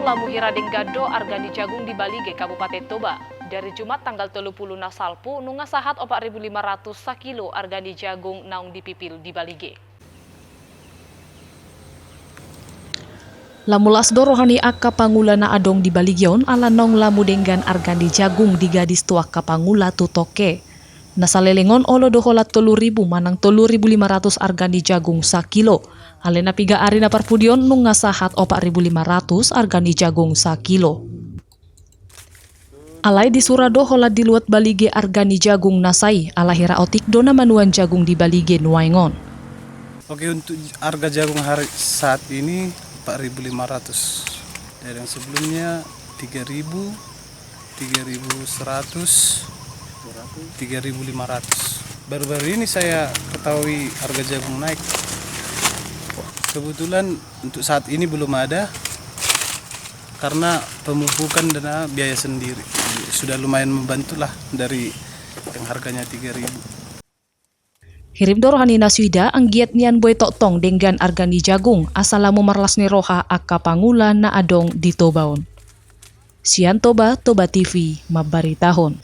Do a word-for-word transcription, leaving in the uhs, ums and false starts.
Lamu hira denggan do arga ni jagung di Balige, Kabupaten Toba. Dari Jumat tanggal tolu pulu na salpu, nunga sahat opat ribu lima ratus sakilo arga ni jagung naung dipipil di Balige. Lamu las do roha ni angka pangula na adong di Balige on, ala naung lamu denggan arga ni jagung di gadis tu angka pangula tu tongke. Na saleleng on olo do holan tolu ribu manang tolu ribu lima ratus arga ni jagung sakilo. Alai na piga ari na parpudi on nunga sahat opat ribu lima ratus arga ni jagung sakilo. Alai di Sura do holan di luat Balige arga ni jagung na sai, ala hira otik do na manuan jagung di Balige nuaeng on. Oke, untuk harga jagung hari saat ini empat ribu lima ratus. Dari yang sebelumnya tiga ribu, tiga ribu seratus, tiga ribu lima ratus. Baru-baru ini saya ketahui harga jagung naik. Kebetulan untuk saat ini belum ada karena pemupukan dan biaya sendiri. Sudah lumayan membantu lah dari yang harganya tiga ribu. Hirim do roha ni nasida anggiat nian boi tongtong denggan arga ni jagung, asa lamu marlas ni roha angka pangula na adong di Toba on. Sian Toba, Toba T V, mambaritahon.